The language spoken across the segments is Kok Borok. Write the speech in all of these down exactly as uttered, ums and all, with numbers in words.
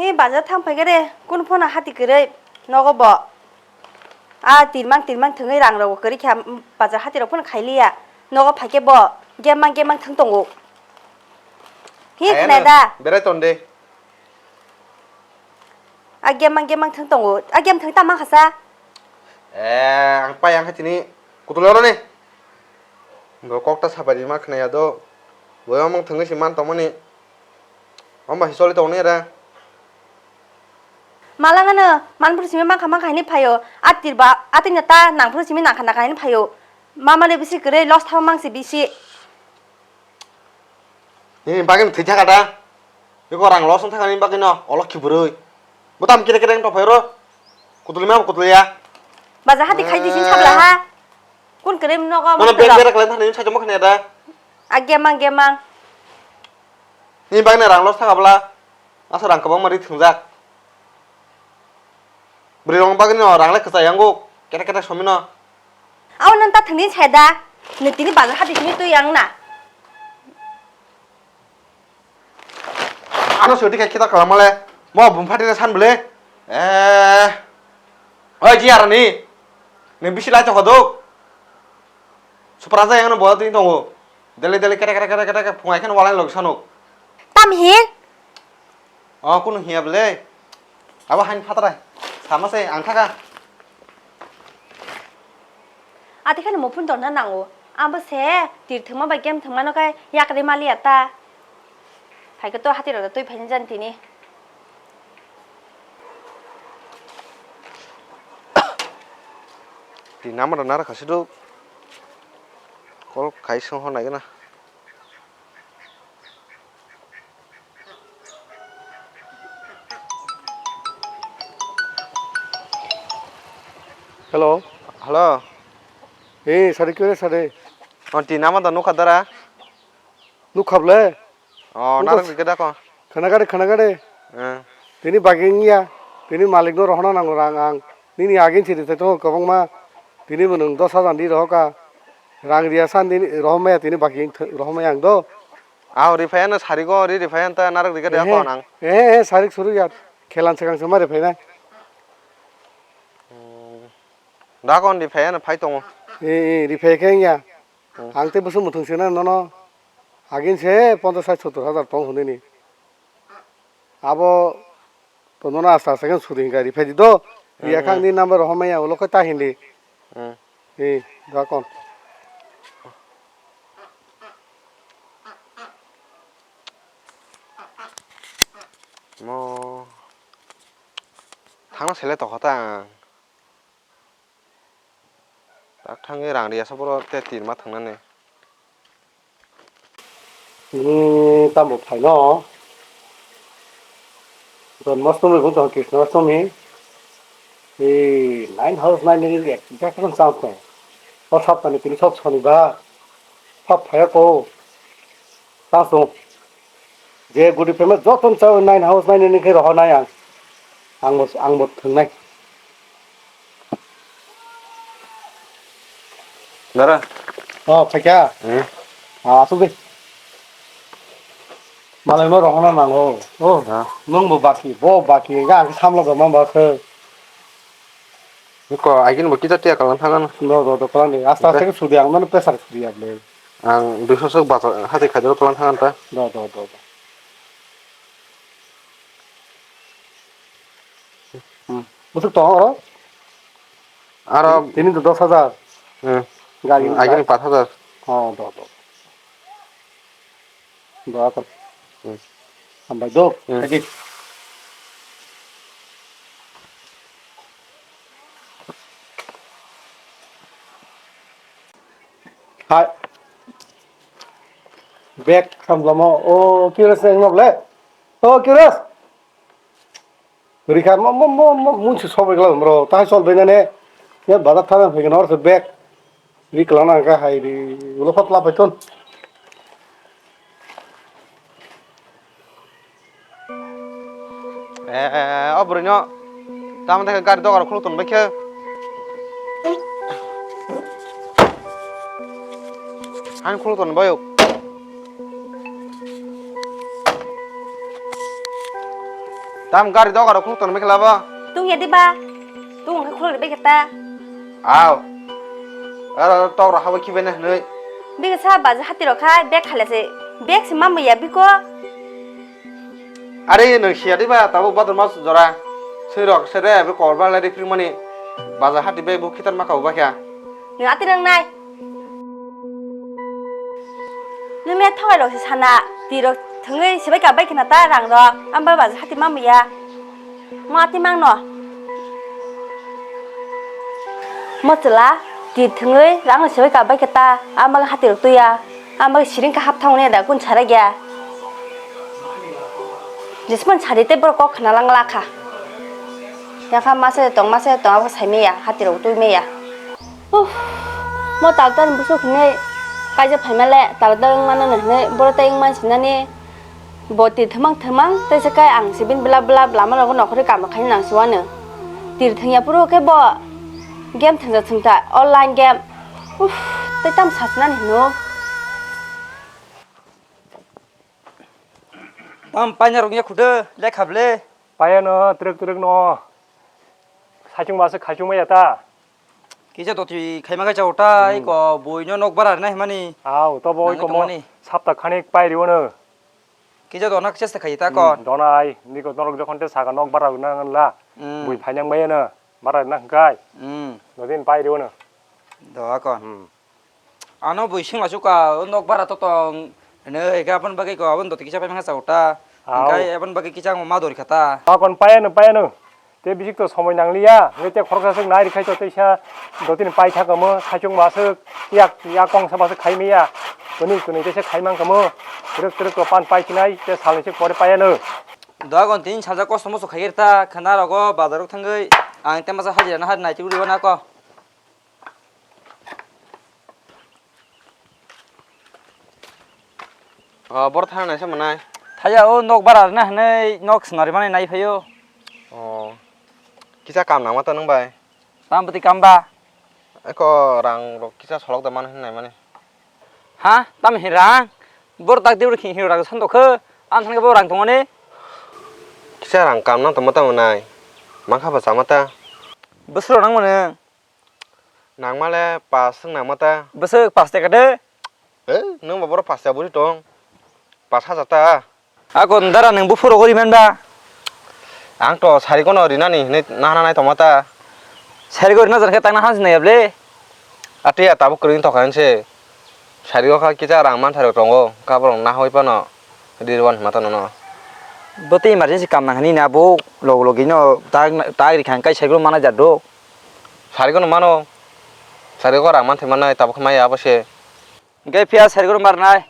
Ni bazar thang phaikhe de, kun phano hati kwrwi nogo bo. A tirmang tirmang thwngwi rang rok kwrwi kha, bazar hati rok phano khailiya. Nogo phaikhe bo gemang gemang thwng tongo. Hi khna da? Berai ton de. A gemang gemang thwng tongo. A gem thwng tamo khasa? Eh, ang pai ang khatini kutulero ni. Bo kokta sabai ma khna ya do. Bo amang thwngwi si man tongmani. Amba hisoli tongni ra. Malangano manphuru simi mangkha mangkha hini phaio. Atirba atingna ta nangphuru simi nangkha nangkha hini phaio. Mamale bisi kwrwi loss thama mangsi bisi. Nini bagwi thwi thaka da. Biko rang loss thaka ni bagwi no olo khibrwi. Butam kire kire to phairo. Kutuli ma kutuli ya. Baja hati khai di sin sabla ha. Kun kwrwi nogo. Mana bag bera kalen thani sajamo khne da. A gemang gemang. Ni bagwi rang loss thaka bla. Asa rang kwbangma ri thwngjak. Bwrwi rok bagwi no rang le kwchai yango. Kete kete somino. Aw nang ta thwngni sai da. Ni tini bazar hati simi twi yang na. Ano soti kai kita kalamale. Mo bum phati na san bele. Eh. Oi ji arani. Ni bisi lai to hodok. Supra ja yang no bo tini tongo. Dele dele kete kete kete kete phungai khen walai log sanuk. Tam hin? Oh, kunu hiya bele. Abo hain phatrai. Sama se ang thaka. Ati khani mopun torna nango. Abo se tir thwngma bai kem thwngma no kai yakri mali ata. Phai khe to hati rok twi phai jan tini. Ti number nara khasi do. Call khai song ho nai gana. Hello. Hello. Hey, sari kyo re sari. Oh, ti nama da nukha dara? Nukha ble? Oh, nukha narok s- dikhe da ko. Khana gade, khana gade. Eh. Tini baging ya. Tini malik no rohona nango rang ang. Nini agin siri te to kobangma. Tini bo nwng dos hajar di rohoka. Rang riya san tini rohomaya tini baging th-, rohomaya ang do. Aw, riphai ano sarigo, ri riphai anta narok rikha de Ehe, ako nang. Ehe, ehe, sarik suru ya. Khelan sekang se ma riphai nai. Hmm. Da kon riphai ano phai tongo. E, e, riphai khe ya. Hmm. Ang te busu muthung sena nono. Agin se ponchash sait sottor hajar tong hwnwi ni. Abo to nono asta asta khe sudi hinka riphai di do. Riya Hmm, khang hmm. Ni number rohomaya ulo khe ta hindi. Hmm. Hi, dakon. Mo thangna sele tokha ta ang. Tak thangwi rang riya sa boro te tirma thangnani. Tini tamo phaino Janmashtami bo tong Krishnashtami. Ei nine house nine ni ek jaga chance tong. O saptani tini sop sonibar. Sop phaiya ko. Chance tong. Je guri phaima joto chao nine house nine ni khe rohornai ang. Ang bo, ang bo thwngnai. Dara. Oh, phaikha. Hmm. Ah, asuk de. Malai no rohorna nango. Oh, ha. Nwng bo baki, bo baki, ga ang samlo ga mamba khe. Ko agin bo kita tiya kalang thangan. Do, do, do, kalang de. Asta, asta ke sudi ang mano pressure sudi able. Ang duiso sok bacha hati khaidoro kalang thangan ta. Do, do, do, do. Hmm. Bwswk tongo oro? Aro tini to dos hajar. Hmm. Gari agini pash hajar. Oh, do, do. Do, akon. Hmm. Hambai do. Hmm. Thank you. Hai. Bag samlamo. O, Kiros nang noble. O, Kiros. Rikha mo, mo, mo, mo, munsi sobai gla bro. Tahai sol bena ne. Ya bazar thana phai gna orse bag. Ri kla na ga hai ri. Ulo phat la phai ton. Eh, o bwrwino tamo dekhe gari dogar khuluk tonbai khe. Hain khuluk tonbai o. Tam gari doga rok khuluk tong bai khe labo. Tung ya di ba? Tung khe khuluk bai khe ta. Aw. Aro tok rok habo khibai na hwnwi. Bini sa baja hati rok khai bag khala se. Bag se mamwi ya biko. Are nwng siya di ba tabuk bador mas jora. Swi rok se re be kor ba lai ri phri mani. Baja hati bag bo khitan ma kabo ba kha. Nwng ati nang nai. Nini thogai rok se sana, twi rok thwngwi sibai ka bai khna ta rang rok, ang bai baja hati mamwi ya. Mo ati mangno. Mo chwla, twi thwngwi rang rok sibai ka bai khe ta, ang bai hati rok twi ya, ang bai siring ka hap thang ne da kun chara gya. Jisman chari te borok kok khna lang lakha. Yakha masa tong, masa tong, abo sai meya, hati rok twi meya. Uff, mo taltan busuk hinwi kaijak phaima le taltan wngmano hinwi boro tei wngman sinani bo twi thwmang thwmang tei se kai ang sibin bla bla bla mano nokhorwi kam rok khaina nang siwano. Twi thwngya phuru khe bo game thwngja thwngta online game. Uff, tei tamo sasinani hino. Tam paina rok ya khude lekha ble. Payano trek trek no. Saichung basa khaichung maya ta. Kisa doti khaima khe chao ta, hmm, iko buino nok bara rina himani. Au, to bo iko mo sapta khani pai riwono. Kisa dona chesta khai ta kon. Hmm, dona ai, niko norok jokhon te saka nok bara rina nganla. Hmm. Bui phainang bai no, bara rina hwngkai. Hmm. Dodin pai riwono. Do kon. Hmm. Ano bui singla suka, o nok bara to tong. Hene, eke abon bagwi ko, abon doti kisa pai mangsa chao ta. Au. Hingkai abon bagwi kisa ma dori kha ta. Akon payano, payano. Te bisik to somoi nangliya, hingke te khoroksa swk nai rikhaito teisa dotini paithakamo, saichung maswk, yak, yak kongsa maswk khaimaya, twnwi twnwi teisa khaimangkamo, twrwk twrwk to pan paichinai, te salni swk pore payano. Dogon tin salsa kosto moso khairta, khana rogo bazarok thangwi, ang te masa hajira na har nai tiburi wana ko. O, boro thana naisa mwnai. Thaya o nok bara rina hinwi nok swnari mani nai phaio. O, kisa kam nangma ta nwng bai? Tam bwtwi kam ba? Eko rang rok kisa solok da mani hinwi nai mani. Ha? Tam hin rang? Boro tak diu hin hin rang san dokhe. Ang thangke bo rang tongmani. Kisa rang kam nang tongma ta mwnai. Mangkha ba chama ta. Bwswk rok nang mani? Nangma le pass wng nangma ta. Bwswk pass teka de? Eh, nwng bo borok pass ya buri tong. Pass hajar ta. Ako dara nwng buphuru gori man ba? Ang to sari kono rinani hinwi nahana nai tongma ta. Sari gori na jan khe tangna hansi nai able. Ate ya tabuk kwrwng tokha hinse. Sari o kha kisa rang manthai rok tongo. Kaborok nahoi phano rirwan hima ta nono. Bo tei emergency kam nang hinwi na bo log logi no tag tag ri kha kai sari gori mana jat do. Sari kono mano. Sari o rang manthai manai tabuk khe maya abo se. Hingke phiya sari goro marnai.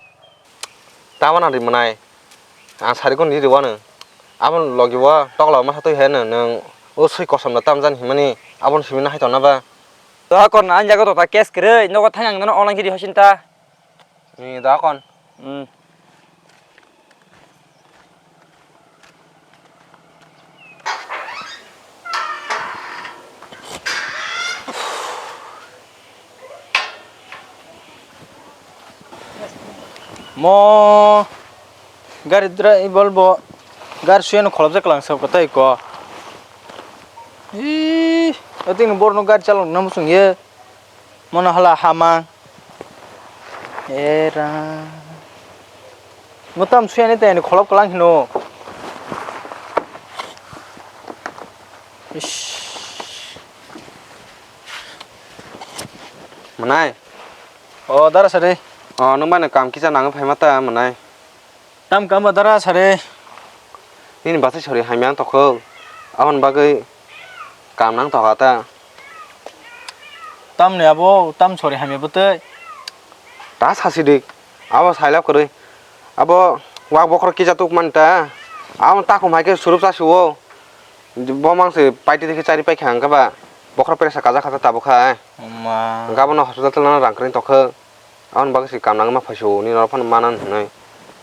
Tamo nang ri mwnai. Ang sari goro ni ri wano. Abo logi o tokla masa twi he no nwng o swi kosom da tam jani himani abo no simi na hai tongna ba. To hakon ang jaga to ta case kwrwi nogo thang ang nono online kiri hosin ta. Ni da kon. Hmm. Mo gari driver bo gari suyano kholobjak lang sa kwtai ko. Ih, oting borno gari chalok na musung ye. Mono hala hamang. Era. Mutam suyani tayani kholop kalang hino. Ish. Mwnai. O, dara sari. O, nwng bai no kam kisa nangwi phaima ta mwnai. Tam kama dara sare. Nini bwsai sori hamya wng tongkho. Aboni bagwi kam nang tongkha ta. Tamni abo tam sori hamya bwtwi. Ta sasi di. Abo sailab kwrwi. Abo wak bokhorok kisa tuk man ta. Abo takhum hai khe surup chasi o. Bo mang se paiti de khe chari paikha hwnkhe ba. Bokhorok pressure kajak kha ta tabuk kha. Hwnkhe abono hospital twlangna rang kwrwi tongkho. Aboni bagwi se kam nangma phaisu nini norok phano manani hwnwi.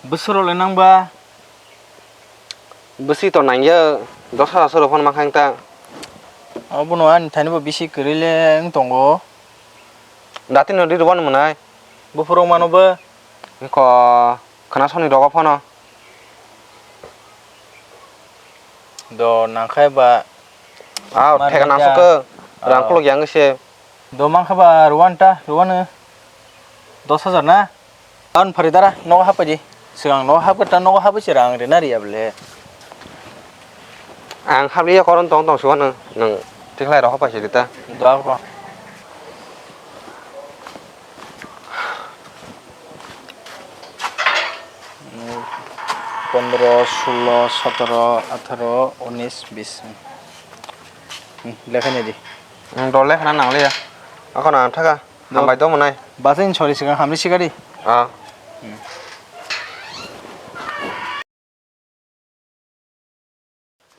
Bwswk rok le nang ba? Bwswk to nangya, dos hajar soro phano mankha ta. Abono ani thani bo bisi kwrwi le wng tongo. Dati no ri rwbano mwnai. Buphuru mano bo. Ko khna soni rogo phano. Do nangkhe ba. Ah, theka nangso khe. Rang khuluk yang se. Do mankha ba ruwan ta, ruwan. Dos hajar na? An phari dara, nogo hapai di. Sigang nogo hapkhe ta, nogo hapai se rang rina riya bole. Ang habliya koron tong tong suwa nang, nang tikhlai rok hapai se di ta. Do ako. Pondro, sulo, sotoro, atharo, unis, bis. Hmm, lekha ni di. Hmm, dol lekha na nang liya. Ako na thaka. Hambai tong mwnai. Basa in sori sigang hamni sikari. Ah. Hmm.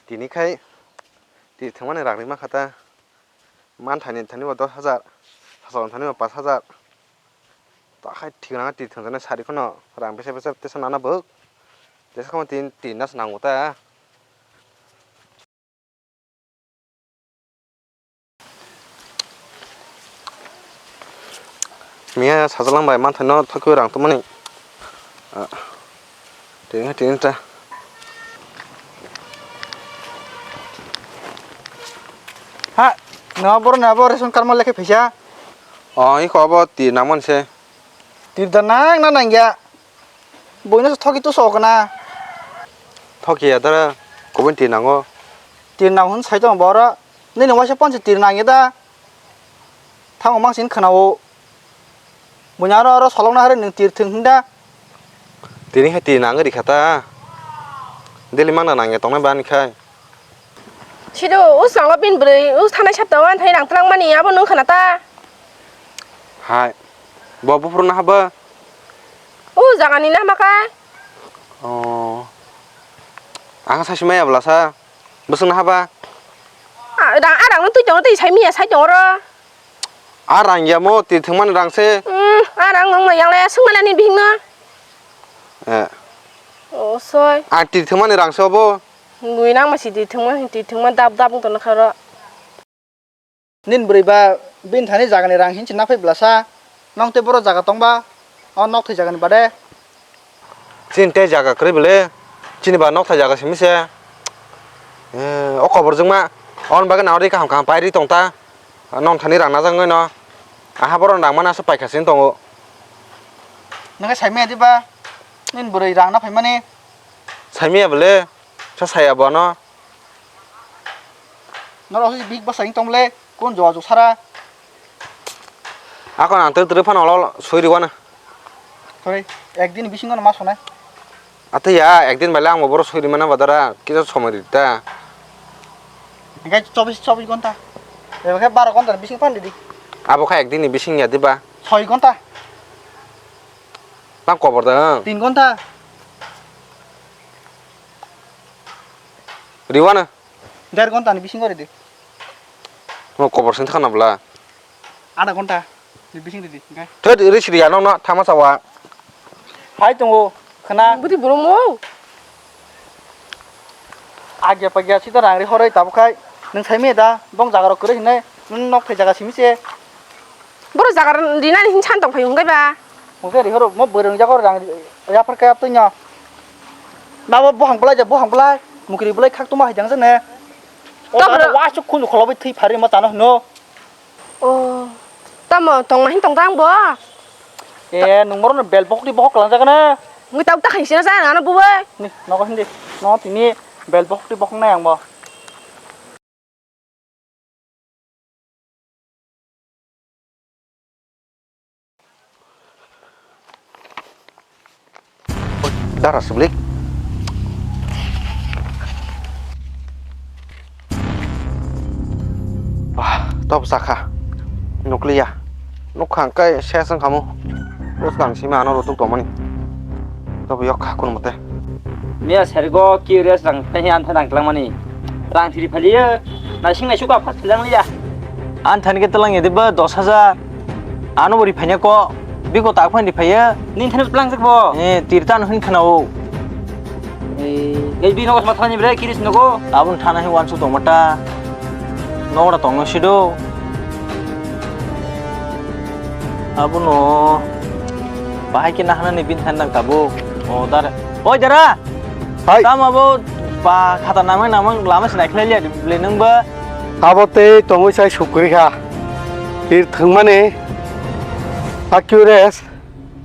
Tini khai twi thwngmani rang rima kha ta. Man thani thani bo dos hajar, sasal thani bo pas hajar. Ta khai thik nang twi thwngjaknai sari kheno rang bese bese tesa nana bwk. Tesa khama tin tin nas nango ta. Miya sajaklang bai manthai no thokwi rang tongmani. Ah, tini tini ta. Ha, no boro na bo ration card ma lekhe phaisa. Oh, iko abo ti nangmani se. Tir da nang na nangya. Buino se thoki tu sok na. Thoki ya dara, kubun ti nango. Tir nang hun sai tong boro. Nini waisa ponse tir nang ya da. Thango mang sin khana o. Bunya ro ro solong na hari nung tir thung hin da. Tini hai tir nang ri khata. Deli mang na nang ya tong na ban khai. Sido, o swkango bini bwrwi, o thanai sapta o anthai rang twlang mani, abo nung khna ta? Hai, bo buphuru na haba? O jaga ni na hama kha? Oh. Ang sa simaya bwla sa. Bwswk na haba? A, rang, a rang no twi tongo, twi sai miya, sai tongo ro. A rang ya mo, ti thwngmani rang se. Hmm, a rang nong no yang le, swng mani ni bihing no. Eh. O soi. A ti thwngmani rang se obo. Nui nang ma si ti thwngma, ti thwngma dab dab wng tong kha ro. Nin bwrwi ba bini thani jaga ni rang hin si na phai bwla sa. Nong tei boro jaga tong ba, o nok thai jaga ni bade. Chini tei jaga kwrwi bwle, chini ba nokthai jaga simi se. Eh, o koborjwkma, aboni bagwi nang ri kaham kaham pai ri tong ta. Nong thani rang najak wngwi no. Aha borok rang mana se paikha sini tongo. Nokhe saimaya diba? Nini bwrwi rang na phaimani. Saimaya bwle, sa saya bo ano. Norok se big bwsai wng tong le, kun jora jok sara. Ako nang twi twi phano olo soi rwano. Sorry, ekdin bisingo no ma sonai. Ate ya, ekdin bai le ang bo boro soi rwmana badara, kisa somoi rw ta. Hinkhe chobis, chobis ghonta. Eba khe baro ghonta ni bising phan ridi. Abo khe ekdin ni bising ya diba? Soi ghonta. Tang kobor da. Tin ghonta. Riwano. Der ghonta ni bisingo ridi. Mo kobor sing thangna bwla. Adha ghonta ni bising ridi, hwnkhe. Thwt, ri siri ya nokno, thama sawa. Hai tongo, khna. Bwtwi borok mo. Agya pagya sita rang ri horoi tabuk khai. Nwng saimaya da, bong jaga rok kwrwi hinai, nwng nok thai jaga simi se. Borok jaga rinani hin san tong phai hwnkhe ba. Hwnkhe rihoro mo bwrwi jaga rang yapharkhe aptwi no. Nabo buhang bwlai ja buhang bwlai, mukri bwlai khak tuma hai jang jane. O Tamo jaga wasuk khunu kholobai thwi phari mo tano hwno. O, tamo tongma hin tong tang bo? E, nung moro no bel bokti bohok lang jagana. Mui tabuk ta khaisina sa nana bubai. Ni, nogo hindi. No tini bel bokti bohok nai ang bo. Dara siblik. Ah, top sakha. Nukliya. Nukhang kai ses wng khamu. Bwskang simi ano rutuk tongmani. Tobo yok kha kono mote. Miya sergo curious rang thai an thai rang tlangmani. Rang thiri phaliya. Naising naisuk ka phas philang liya. An thani ke tlang yedi ba dos hajar. Ano bori phanya ko. Biko tak phani phaya. Nin thani plang jak bo. Eh, tirtan hin khana o. Eh, gai bi nogo sma thani bre kiris nogo. Abun thana hi wansu tongmata. Nogra tongno sido. Abono bahai khe nahanani bini thani nang tabuk. O dara. Oi dara. Hai. Tamo abo Ba, khata namang namang lama sinai khlai liya le nung ba. Abo tei tongwi sai sukri kha. Ir thwngmani a curious.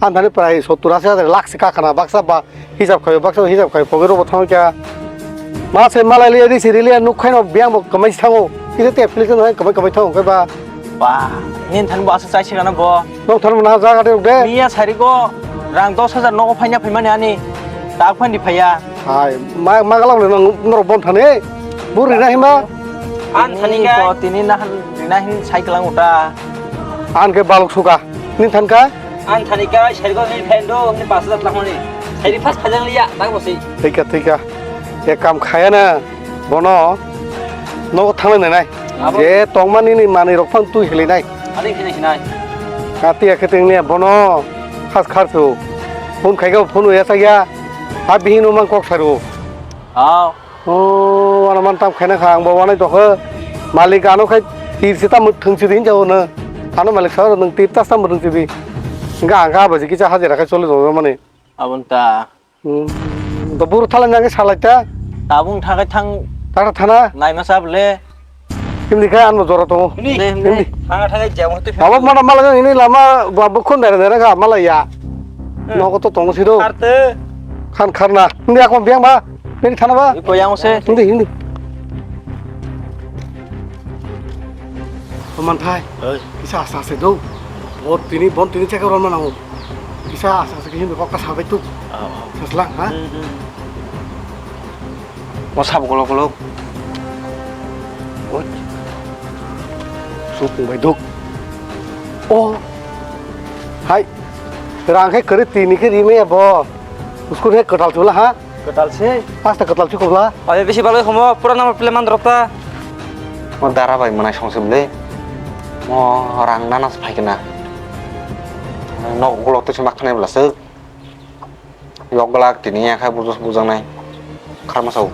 Ang thani prai sottur asi hajar lakh se kakhana baksa ba hisab khai baksa hisab khai pocket robo thang kya. Ma se malai liya di siri liya nuk khaino biang bo kamai thango. Kisa te application hai kamai kamai thango kai ba. Ba, nin thani bo asa chai sikana bo. Nong thani na jaga de de. Miya sari go rang dos hajar nogo phaina phaimani ani. Tak phani phaiya. Hai, ma ma galak le nong norok bon thani. Buri na hima. An thani kai. Ko tini na rina hin cycle ang uta. An ke balok suka. Nin than ka? An thani ka, seri ko ni phen do, ni pas hajar lakh mani. Seri pas phajang liya, tak bosi. Thika, thika. Ek kam khaya na, bono, nogo thanglai nai nai. Abo. Je tongmani ni mani rok phang tui hili nai. Ani khini hinai. Kati ya kete ni bono, khas khar su. Phone khai ka phone ya sa ya. Ha bihin no mang kok saru. Aw. O, wana man tam khaina kha, ang bo wanai tokho. Malik ano khai tir se tam thung si din jao na. Ano malik sa nang tir tas tam thung si di. Ga ga ba ji kicha hajira khai chole do mani. Abon ta. Hmm. Do buru thala nang salai ta. Tabung thakai thang. Tara thana. Nai ma sab le. Kimni khai ano jora to. Ni. Ni, ni. Thanga thakai jabo tu. Abo mana mala ini lama ba bukhon dara dara ga mala ya. Hmm. Nogo to tong si do. Kharte. Khan kharna. Ni akon biang ba. Bini thana ba? Iko yang se. Hindi, hindi. Paman thai. Oi. Kisa asa ase do. Bot tini, bon tini cheka ron manang. Kisa asa ase kisa kok ta sabai tu. Oh, oh. Saslang, ha? Hmm, hmm. Mo sab golok golok. Oi. Supung bai duk. Oh. Hai. Rang khai kari tini ke rime ya bo. Uskun he katal chula, ha? Kwtal se. Asta kwtal si khobla. Abi bisi balai khomo, pura nama pile man drop ta. Mo dara bai mwnai song se bwle. Mo rang nana se phai kena. Nok ulo to se mak khanai bwla se. Yok glak tini ya kha bujos bujang nai. Kharma sao.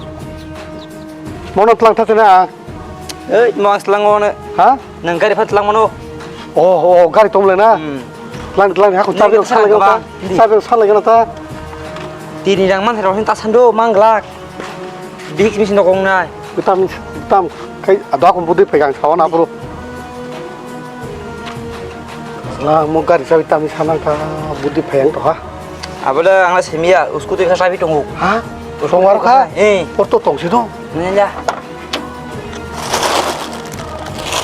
Mono tlang thate na. Ei, mo slang o ne. Ha? Nang gari phat lang mano. Oh, oh, gari tong le na. Hmm. Lang, lang, aku. Nang chabi kita salai sana gana ta. Hindi. Chabi salai gana ta. Tini rang man rong ta sando manglak. Big machine kong nai. Tam, tam, kai, ada aku budi pegang sawan apa lu? Lang mo gari chabi tam sana ka budi pegang to ha. Abole ang la semia, usku tu ka chabi tongo. Ha? Usku tong war ka? Eh. Porto tong si to. Nanya.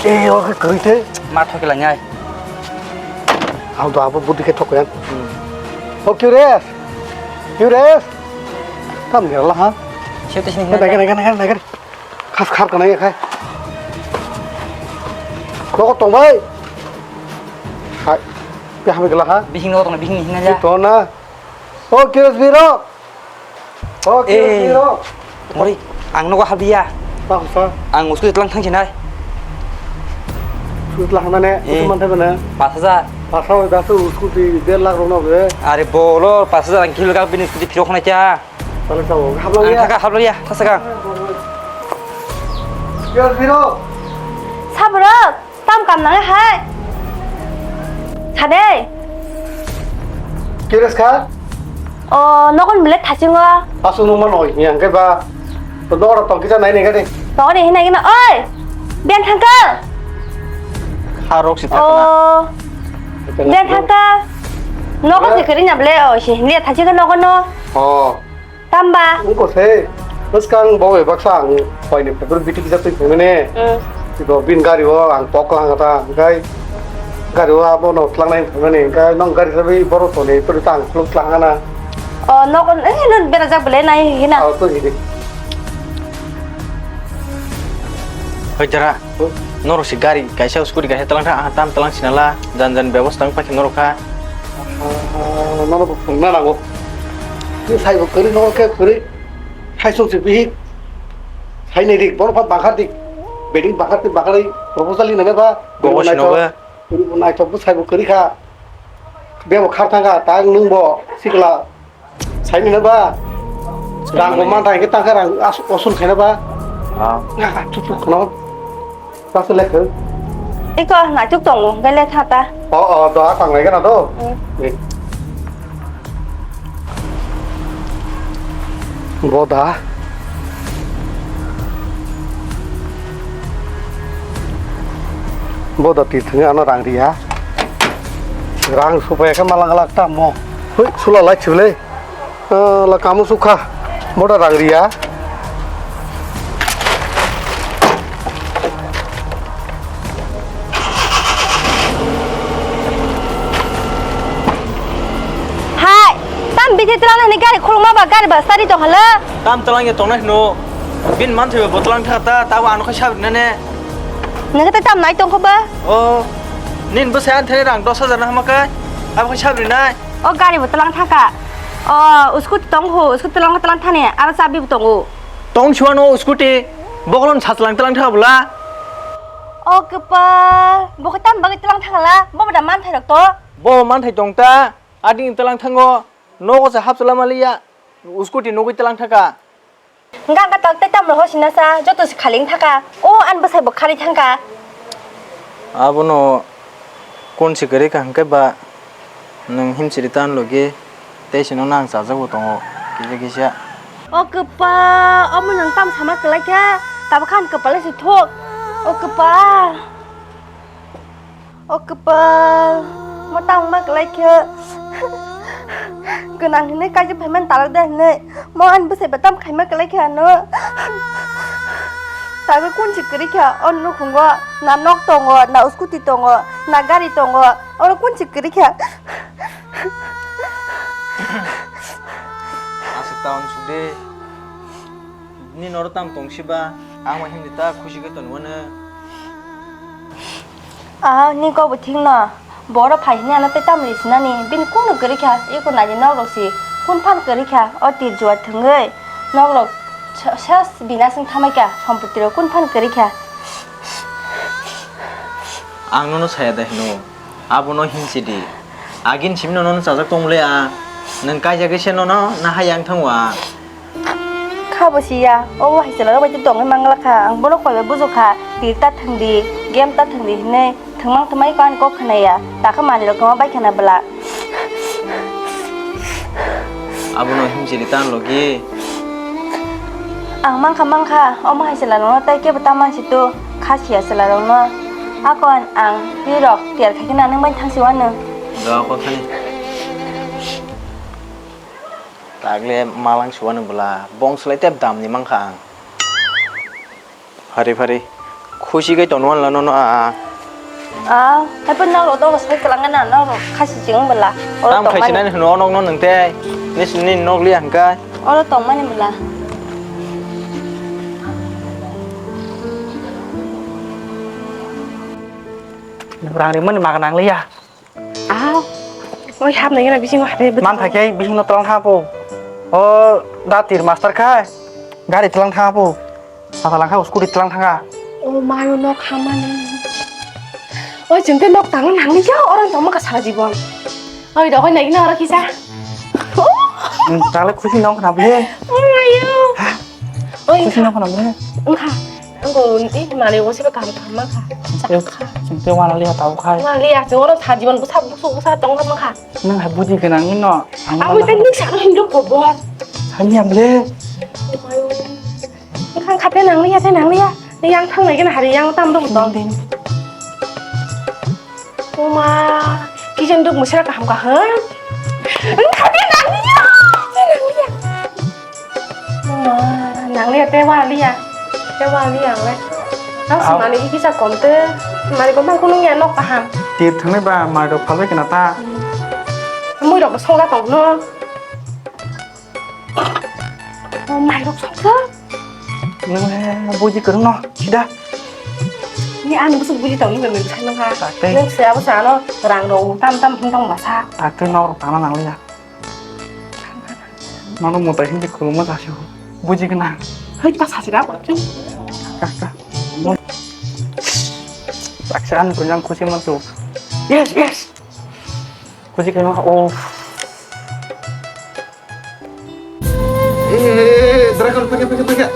Eh, oke, kerite. Ma thok la nyai. Ang to abo budi ke thok yan. Hmm. Oh, curious. Curious. Tam ni la ha. Siya te sini. Nai, nai, nai, nai, nai. Khas khar kana ya khai. Kok tong bai. Hai. Pe hame gela ha. Bihing lo tong bihing hina ya. To na. Oh, curious biro. Oh, curious biro. Mori, ang nogo habia. Bangsa. Ang usku tlang thang sinai. Usku tlang nane, eh, usku man thang nane. Pas hajar. Pas hajar da su usku di der lakh rona be. Are bolo pas hajar ang kilo ka bini scooty phiro khona kya. Tale sao, hablang ya. Ang thaka hablang ya, thasa ka. Curious biro. Sabrok. Tam kam nang hai. Sade. Curious kha? O, nokon bile thachingo. Asu nung mano, yang ke ba. To dora tong kisa nai nai gade. To ni hinai gina, oi. Biang thangka. Harok si thakna. O. Biang thangka. Nokon si kiri nya bile, o, si. Ni thachingo nokon no. O. Tamba? Wngkha se, bwskang bo bai baksa ang koini phaiphuru biti kisa twi phaimani. Hmm. Iko bini gari o ang tok lang ta, hwnkhe gari o abono tlangnai phaimani, hwnkhe nong gari sabai borok toni phuru ta ang phuluk tlang hana. O, nogo, eh, no berajak belai nai hina. Aw, to hidi. Hoi jara. Norok si gari kaisa scooty kaisa talang kha, aha tam talang sinala, jan jan bebosta wng paikha norok kha. Ah, nono bo phunukna nango. Ni saibo kwrwi, nono khe kwrwi. Saisung si bihik. Sainai dik, bono pha bangkha dik. Beding bangkha dik, bangkha dik. Proposal ni nangkha ba. Bobo sino ba. Kwrwi bo naithok bo saibo kwrwi kha. Bebo khar thang kha, ta nwng bo sikla. Saini na ba? Rang bo man thang khe ta khe rang as-, osul khe na ba? Ah. Nga ka chup chup khno. Pas le khe. Iko na chuk tongo, gele thata. O, o, do a tang lai gana do. Hmm. Ni. Bo da. Boda tir thwngwi ano rang riya. Rang supaya khe malang glak ta mo. Hui, sula lai chwlai. Ah, la kamu sukha. Boda rang riya. Hai, tam bisi tlang nani gari khuluma ba gari ba sari tong hala. Tam tlang ya tongnai hino. Bin man thaiba botlang tha ta, tabo ano khai sabri nane. Nang ta tam nai tong kho ba? O, nin bo sai an thani rang dos hajar na hama kai. Abo khai sabri nai. O gari bo tlang thaka. O, scooty tong ho, scooty tlang tlang thani, aro chabi bo tongo. Tong siwano scooty, bokolon satlang tlang thaka bula. O kwpal, bo khe tam bagwi tlang thangla, bo bo da man thai rok to. Bo man thai tong ta, ading tlang thango, nogo se hap chala maliya, scooty nugwi tlang thaka. Gangka tak tei tamlo hosi nasa, joto se khaling thaka. O, an bwsai bo khari thangka. Abono kun se kwrwi ka hwnkhe ba nwng himsiri tan logi tei se nokno ang chajak bo tongo kisa kisa. O kwpal, omo nwng tam sama kwlai kha, tabuk khan kwpal se thok. O kwpal. O kwpal, mo tangma kwlai khe. Gwnang hinwi kaijak phaimani talok da hinwi. Mo ani bwsai ba tam khaima kwlai khe ano. Tagwi kunchi kwrwi kha o nukhungo. Na nok tongo, na scooty tongo, na gari tongo. Oro kunchi kwrwi kha. Aswk ta uansuk de. Nini oro tamo tong siba? Ang bai himdi ta khusi khe tonwi mano. Ah, ni kok bo thik no. Bo oro phai hwnwi ano tei tamo ri sinani? Bini kunu kwrwi kha, eko naidi nok rok si kun phan kwrwi kha. O tir juat thwngwi nok rok sa-, sa bina swng thamai kha, sompoti rok kun phan kwrwi kha. Ang nono saya da hino. Abono hinsidi. Agin simi nono chajak tongmole a. Nwng kaijagwi se nono na hayang thango a. Kha bo siya. O hai chwla rok bai tongwi mangla kha. Ang bono koi bai bujo kha. Tir ta thwngdi, game ta thwngdi hinwi thwngmang thwngmai ko ani kok khwnaya. Takha manwi rok kwma bai khana bwla. Abono himsidi tan logi. Ang mankha mankha. Omo hai chwla rokno tai kebo ta mansi tu. Kha siya chwla rokno. Akon ang ri rok tiyar khai khe nanang bai thangsi wano. Do ako thani. Tagle malang suwano bwla. Bong swlai tep damni mankha ang. Phari phari. Khusi kai tonwan lano no a. Ah, hai pun nok rok dong sai kelang na nok rok khasi jeng bwla. Oro tong mani. Tam khaisinani hwno nok no nwng tei. Nisini nok liya hwnkhe. Oro tong mani bwla. Rang rimani maga nang liya. Ah, oi hapnai gana bisingo hape. Man thakhe bisingo tlang thapo. O da tir master khai. Gari tlang thapo. Sata langkha scooty tlang thanga. O mayo nok hamani. Oi chwng te nok tang nang ya orang tong ka sara jibon. Oi dohoi nai na ora kisa. Tale khusi nong khna bhe. O mayo. Oi khusi nong khna bhe. Engkha. Angko ni mane wo siba kam kam ma kha. Chak kha. Chwng te wana liya tau khai. Wana liya chwng oro sa jibon busa busa busa tong ma kha. Nang hai buji gwnang no. Ang abo te nik sa hindu kobor. Hai ni amle. Khang khate nang liya te nang liya. Ni yang thang nai gana hari yang tam dong dong. Ding. Uma, kijen duk musira kaham kaham. Khate nang liya. Te nang liya. Uma, nang liya te wa liya. Te wa liya le. Nang si mani iki sa konte. Mani ko mang kunung ya nok kaham. Tir thangnai ba mai rok phalbai kana ta. Mui rok songla tong no. Mai rok songsa. Nang le buji kwrwng no sida. Ni ang busu buji tong ni memang sai nang ha. Nang se abo sa no rang rok tam tam hung tong masa. Takte nok rok tana nang liya. Mano motai hindi khuluma sasi ho. Buji kena. Hai ta sasi ra ko. Kaka. Taksa an kunjang khusi mantu. Yes, yes. Khusi kena o. Eh, eh, eh, eh, dragon pakai pakai pakai.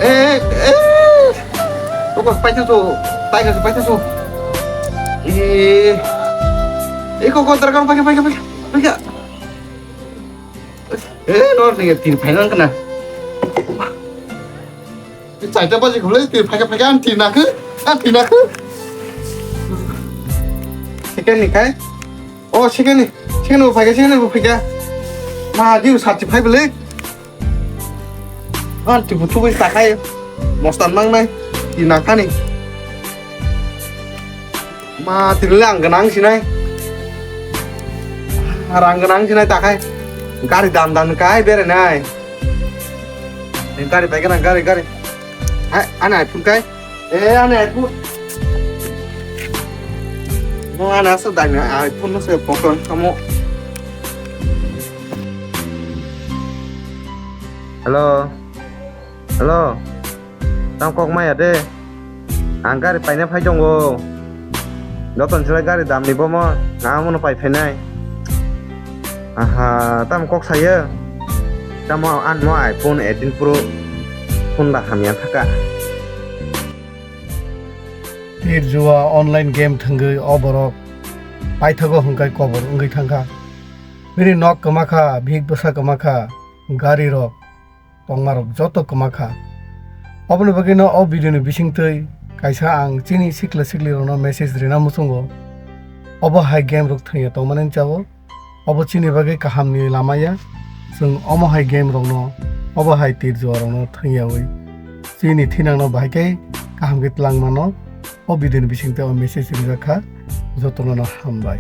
Eh, eh. Kok pakai tu? Pakai pakai tu. Eh. Eh, kok dragon pakai pakai pakai. Pakai. Eh, lor ni tin phainan kena. Chaita baji khulai tin phaikha phaikha ang tin nakhe, ang tin nakhe. Second ni khai. O second ni, second bo phaikha, second bo phaikha. Ma, diu sati phai bele. An tibu tubu takai. Mostan mang nai. Di nakani. Ma, tini le ang ganang sinai. Rang ganang sinai takai. Gari dam dam kai bere nai. Gari pai ganang, gari, gari. Hai, ana iPhone kai. Eh, ana iPhone. Mo ana sa dai na iPhone no se pokon kamo. Hello. Hello. Tamo kok maya de. Ang gari paina phai tongo. Joton silai gari dam ni bomo. Nga mono pai phainai. Aha, tamo kok saya. Tamo an mo iPhone eighteen Pro. Phone ba hamya thaka. Tir jua online game thwngwi o borok paithago hwnkhe kobor wngwi thangkha. Bini nok kwma kha, bihik bwsa kwma kha, gari rok, tongma rok joto kwma kha. Oboni bagwi no o video ni bisingtwi kaisa ang chini sikla sikli rok no message rina muchungo. Obo hai game rok thwngya tongmani chao. Obo chini bagwi kahamni lama ya. Chwng omo hai game rokno, obo hai tir jua rokno thwngyawi chini thinangno bahai khe kaham khe twlangmano. O video ni bisingtwi o message rijak kha, jotono no hambai.